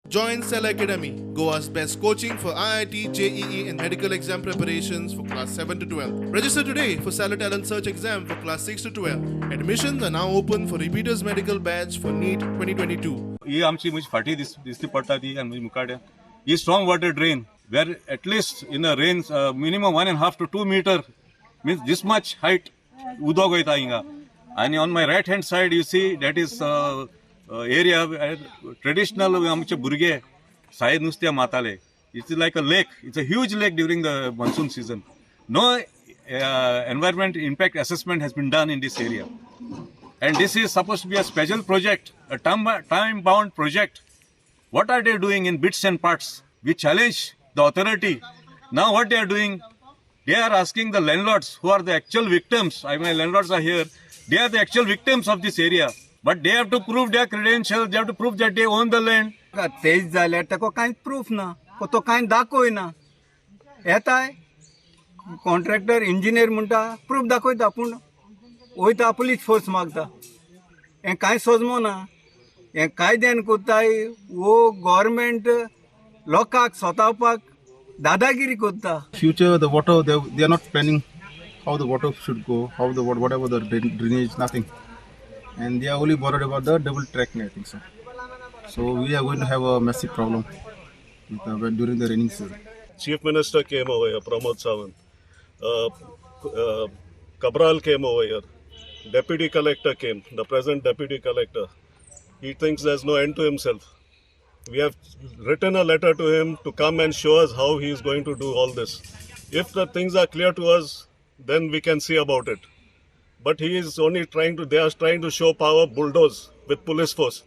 Join Cell Academy, Goa's best coaching for IIT, JEE, and medical exam preparations for class 7 to 12. Register today for Stellar Talent Search exam for class 6 to 12. Admissions are now open for repeaters medical batch for NEET 2022. ही आमची म्हणजे फाटी दिसती पडटा ती आनी म्हणजे मुखार ही strong water drain where at least in a rain minimum 1.5 to 2 meter, means this much height उदक वयता हिंगा. आनी on my right hand side you see, that is area traditional आमचे भुरगे सायद नुस्त्या मारताले. It's like a lake. It's a huge lake during the monsoon season. No environment impact assessment has been done in this area. And this is supposed to be a special project, a time bound project. What are they doing in bits and parts? We challenge the authority. Now, what they are doing, they are asking the landlords who are the actual victims. I mean, landlords are here. They are the actual victims of this area. But they have to prove their credentials, they have to prove that they own the land. तेज जाल्यार ताका कांयच proof ना, तो कांय दाखयना. येताय contractor engineer म्हणटा प्रूफ दाखयता, पूण वयता पुलीस फोर्स मागता. हें कांय सोजमना. हें कायद्यान करताय वो गोवोरमेंट लोकांक सोतावपाक दादागिरी करता. Future, the water, they are not planning how the water should go, how the whatever the drainage, nothing, and they are only bothered about the double track, I think so. So we are going to have a massive problem during the raining season. Chief Minister came over here, Pramod Sawant. Cabral came over here. Deputy Collector came, the present Deputy Collector. He thinks there's no end to himself. We have written a letter to him to come and show us how he is going to do all this. If the things are clear to us, then we can see about it. But he is only trying to, they are trying to show power, bulldoze with police force.